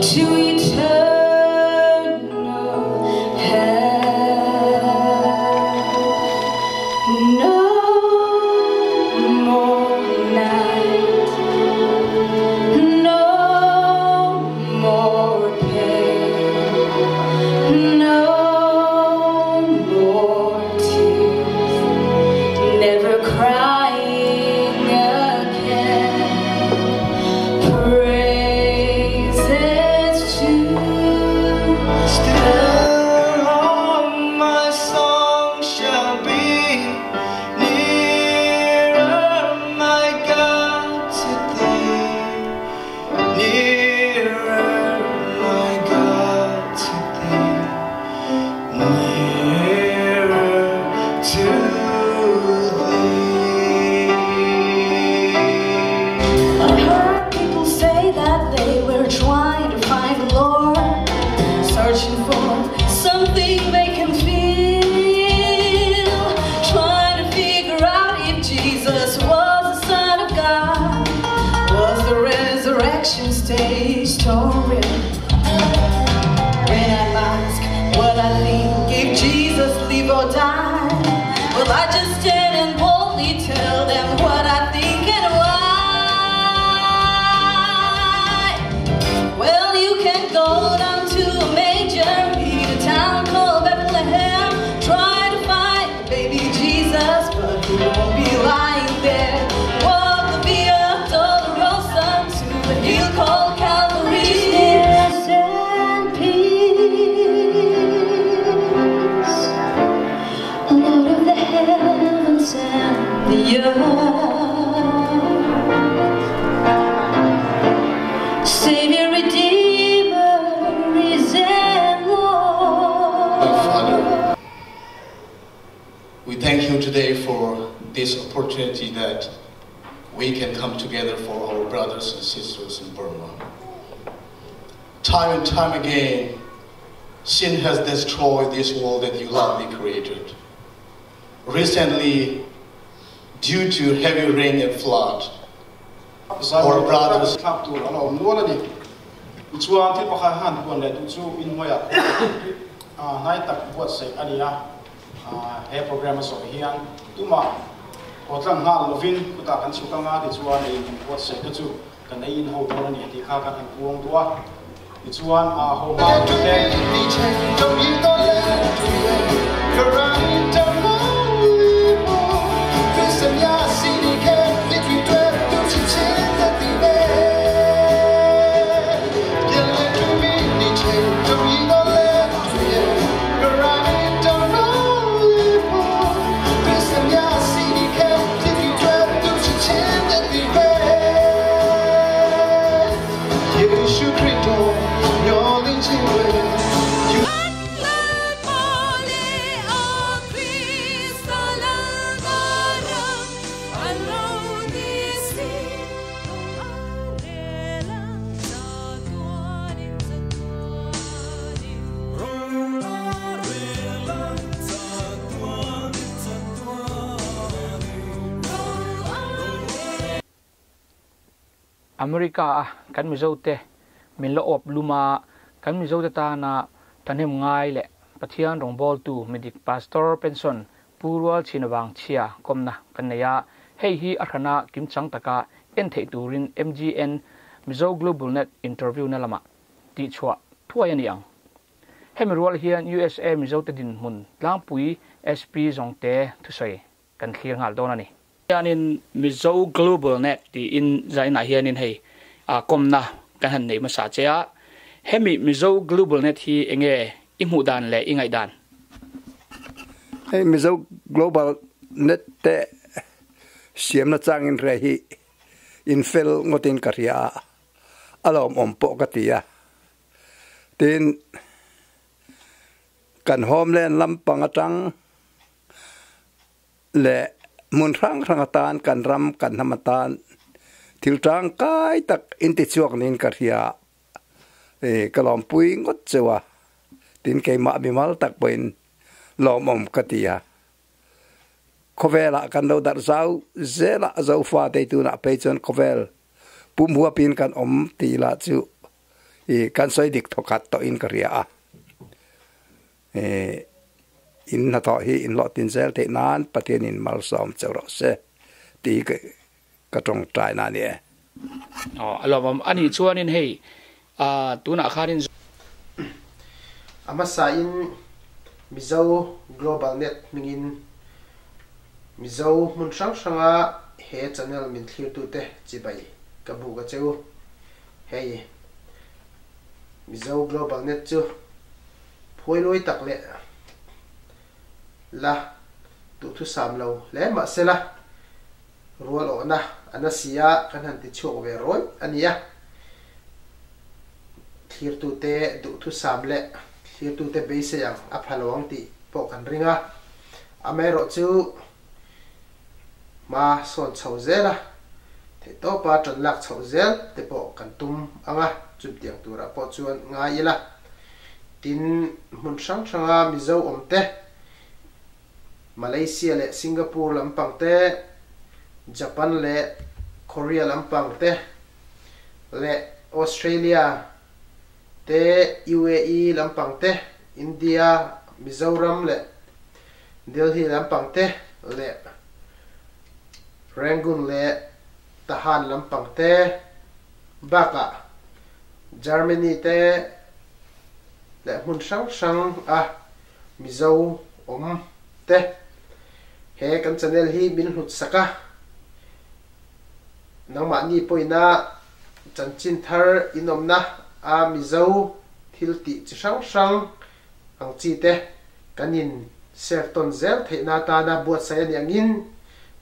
To eternal health. No more night, no more pain, no more tears, never crying again. Praises to Still on my song shall be nearer, my God, to thee. Nearer, my God, to thee. Nearer to thee. I heard people say that they were trying to find the Lord, searching for something they can feel, trying to figure out if Jesus was the Son of God, was the resurrection staged or real. When I ask what I think, if Jesus live or die, well, I just stand and boldly tell them what I think and why. Well, you can go down to a major in a town called Bethlehem, try to find baby Jesus, but he won't be lying there. Walk the Via Dolorosa to a hill called Calvary. Righteousness and peace, Lord of the heavens and the earth, Savior, Redeemer, risen Lord. Father, we thank you today for this opportunity that we can come together for our brothers and sisters in Burma. Time and time again, sin has destroyed this world that you lovingly created. Recently, due to heavy rain and flood, our brothers thlak tur a lo awm nual a ni. Tichuan thil pakhat han huan leh duh chu in hnuaiah hnai tak buatsaih a ni a, he program a zawh hian tumah haw tlang nghal lovin khutah kan chhuk anga tichuan ei in buatsaih te chu kan ei in ho dawn a ni tih kha kan han puang duh a. Tichuan haw hma tute. America a kan Mizo te min la awp lum a, kan Mizo te tana thahnem ngai leh Pathian rawngbawltu midik Pastor Pension Pu Rual Chhinavang chhia kawmna kan nei a, hei hi a hrana kimchang taka en theih turin MGN Mizo Global Net interview na lamah tihchhuah thuai a ni ang. Hemi rual hian USA Mizo te dinhmun tlangpui SP zawngte thusawi kan thlir nghal dawn a ni. Hianin Mizo Global Net tiin zainah hianin hei kawmna kan han nei hmasa che a, hemi Mizo Global Net hi enge i hmuh dan leh i ngaihdan? Hei Mizo Global Net te siamna changin re hi in fel ngawtin ka hria a, a lawmawm pawh ka ti a. Tin, kan homeland lampang atang leh hmun hrang hrang atan kan ram kan hnam atan thil tangkai tak in tichhuak niin ka hria e, ka lawmpui ngawt cheu a, tin keimah mimal tak pawhin lawmawm ka ti a. Khawvelah kan lo darh zau zel a, Zofa tei tunah phei chuan khawvel pum huapin kan awm tih lah chu I kan sawi dik thawkhat tawhin ka hria a. In hnathawh hi in hlawhtlin zel theih nan Pathianin malsawm cheu rawh se tih hi ka tawngtaina a ni e. Aw a lawmawm a nih chuanin hei tunah khanin. A hmasain Mizo Global Net hmingin Mizo hmun hrang hranga he channel min thlirtute chibai ka buk a che u. Hei Mizo Global Net chu phuailuai tak leh la duhthusam lo hle mah sela rual awhna a na si a kan han ti chhuak ve rawih a nia. Thlirtute duhthusam leh thlirtute beisei ang a pha lo ang tih pawh kan ring a, amaherawhchu Hma sawn chho zel a, theihtawpa ṭan lak chhoh zel te pawh kan tum ang a, chutiang turah pawh chuan ngai ila. Tin, hmun hrang hranga Mizo awm te, Malaysia leh Singapore lampang te, Japan leh Korea lampang te leh Australia te, UAE lampang te, India, Mizoram leh Delhi lampang te leh Rangoon leh Tahan lampang te bakah Germany te leh hmun hrang hrang a Mizo awm te he kan channel hi min hlut sak a, nangmahni pawhina chanchin thar inawmna a Mizo thil tih chi hrang hrang ang chi te kan in share tawn zel theihna atana buatsaih a nih angin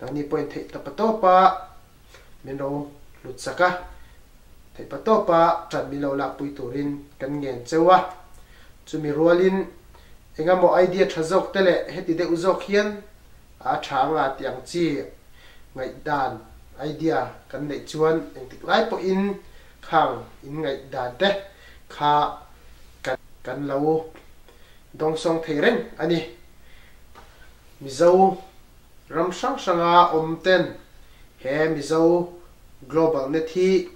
nangni pawhin theih tawpa tawpa min ro hlut chak a, theihpa tawpa tan min lo lakpui turin kan ngen cheu a. Chumi rualin engemaw idea tha zawk te leh heti deuh zawk hian a tha anga tih ang chi ngaihdan idea kan neih chuan engtik lai pawhin khang in ngaihdan te kha Kan lo dawngsawng thei reng a ni. Mizo ram hrang hranga awm ten he Mizo Global Net hi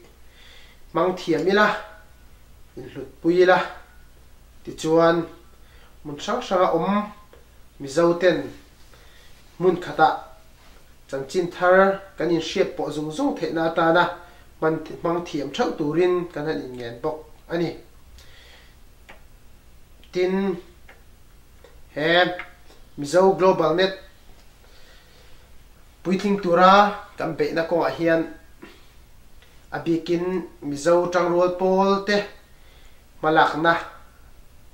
hmang thiam ila, inhlutpui ila, tichuan hmun hrang hranga awm Mizo ten hmun khatah chanchin thar kan inhriat pawh zung zung theihna atana hmang thiam theuh turin kan han inngen bawk a ni. Tin, he Mizo Global Net puitling tura kan beihna kawngah hian a bikin Mizo tangrual pawl te hmalakna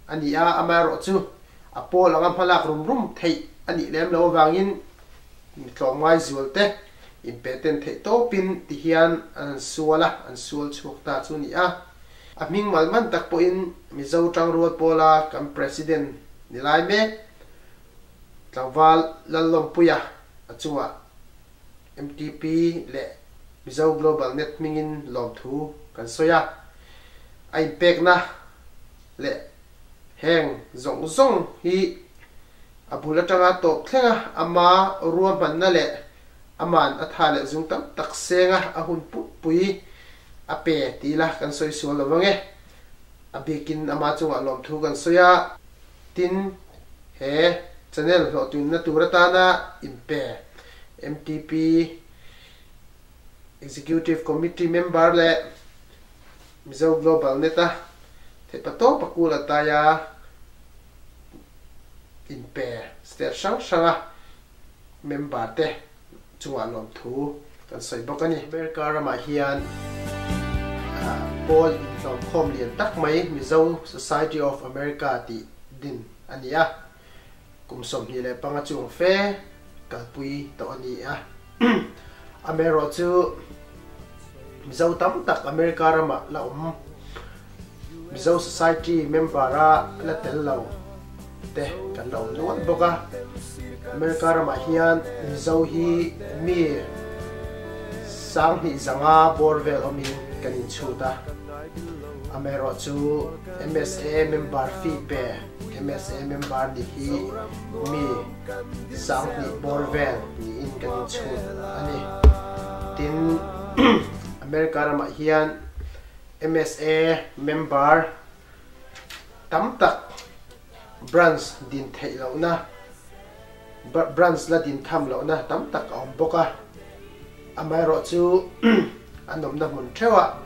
a ni a, amaherawhchu a pawl anga hmalak rum rum theih a nih lem lo avangin mi tlawmngai zual te inpehten theih tawpin tihian an han sual a, an sual chhuak ta chu a ni a. A hming mal man tak pawhin Mizo tangrual pawla kan President ni lai mek tlangval Lallawmpuia a chungah MTP leh Mizo Global Net hmingin lawmthu kan sawi a. A inpekna leh heng zawng zawng hi a bul atanga tawp thlenga ama ruahmanna leh aman a tha leh zung tam tak senga a hun pupui a pe ti ila kan sawi sual lo vang e. A bikin ama chungah lawmthu kan sawi a, tin, he channel hlawhtunna tur atana inpe MTP Executive Committee member leh Mizo Global Net-a theihpatawp a kul ataia inpe state hrang hranga member te chungah lawmthu kan sawi bawk a ni. America ramah hian pawl inhlawmkhawm lian tak mai Mizo Society of America tih din a ni a, kum 25 chung fe kalpui tawh a ni a. Amaherawhchu Mizo tam tak America ramah la awm Mizo Society member-a la tel lo te kan la awm nual bawk a. America ramah hian Mizo hi mi 2000 zanga bawr vel awmin kan inchhut a. Amaherawhchu MSA member fee pe MSA member ni hi mi 2000 bawr vel niin kan inchhut a ni. Tin, America ramah hian. MSA member tam tak branch din theih lohna branch la din tham lohna tam tak a awm bawk a. Amaherawhchu an awmna hmun theuhah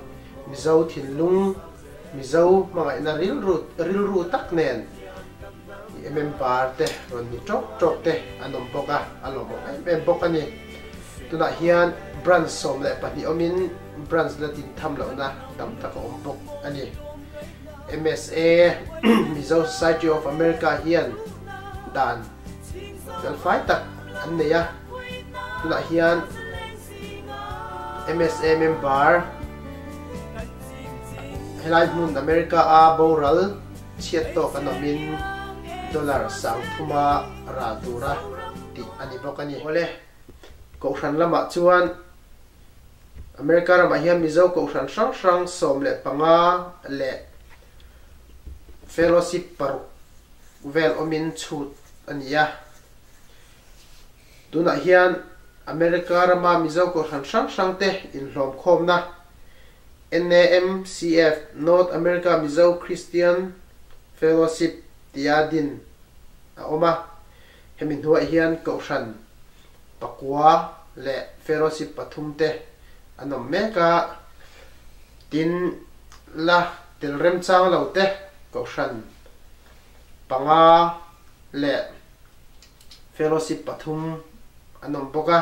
Mizo thinlung, Mizo hmangaihna rilru rilru tak nen member te rawn ni tawk tawk te an awm bawk a, a lawmawm em em bawk a ni. Tunah hian branch 12 awmin branch la din tham lohna tam tak a awm bawk a ni. MSA, Mizo Society of America hian dan felfai tak an nei a, tunah hian MSA member helai hmun America a boral chhiat tawk an awmin dollar 3000 ral tura tih a ni bawk a ni. Awle, Kohhran lamah chuan America ramah hian Mizo Kohhran hrang hrang 15 leh Fellowship paruk vel awmin chhut a ni a. Tunah hian America rama Mizo Kohhran hrang hrang te inhlawmkhawmna NAMCF, North America Mizo Christian Fellowship tia din a awm a. Hemi hnuaiah hian Kohhran pakua leh Fellowship pathum te an awm mek a, tin la tel remchang lo te Kohhran panga leh Fellowship pathum an awm bawk a.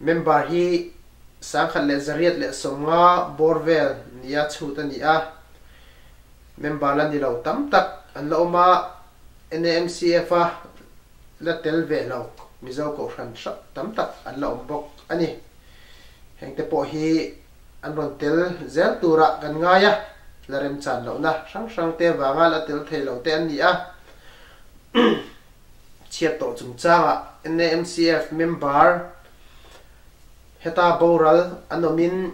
Member hi 1150 bawr vel nia chhut a ni a, member la ni lo tam tak an la awm a, NAMCF a la tel ve lo Mizo Kohhran hrang tam tak an la awm bawk a ni. Heng te pawh hi an rawn tel zel turah kan ngai a, la remchan lohna hrang hrang te vanga la tel thei lo te an ni a. Chhiat tawh chungchangah NAMCF member heta boral an awmin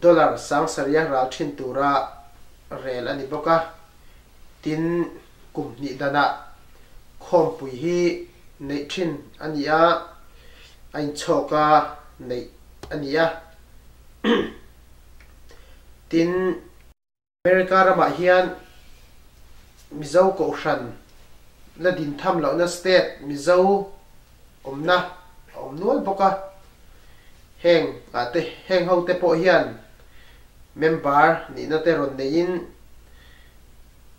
dollar 7000 ral thin tura rel a ni bawk a. Tin, kum hnih danah khawmpui hi neih thin a ni a, a inchhawk a neih a ni a. Tin, America ramah hian Mizo Kohhran la din tham lohna state Mizo awmna a awm nual bawk a. Heng ah te heng ho te pawh hian member nihna te rawn neiin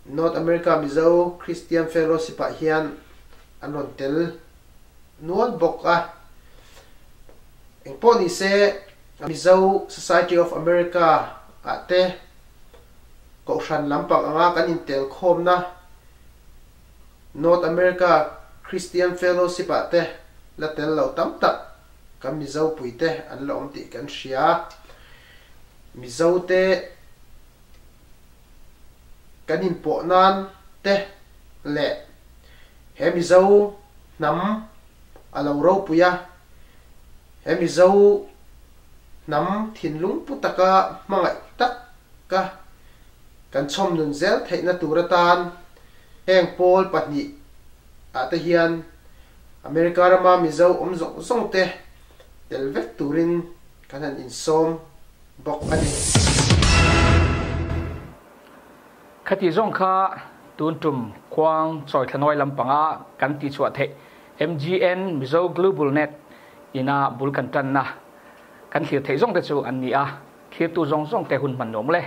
North America Mizo Christian Fellowship ah hian an rawn tel nual bawk a. Engpawh ni se Mizo Society of America ah te Kohhran lampang anga kan intel khawmna North America Christian Fellowship ah te la tel lo tam tak kan Mizo puite an la awm tih kan hria. Mizo te kan inpawh nan te leh he Mizo hnam a lo ropui a, he Mizo hnam thinlung pu taka hmangaih tak ka kan chhawm nun zel theihna tur atan heng pawl pahnih ah te hian America rama Mizo awm zawng zawng te tel vek turin kan han insawm bawk a ni. Khati zawng kha tun tum khuang chawi thlanawi lampanga kan tihchhuah theih MGN Mizo Global Net ina bul kan tanna kan thlir theih zawng te chu an ni a, thlirtu zawng zawng te hun hman nuam le.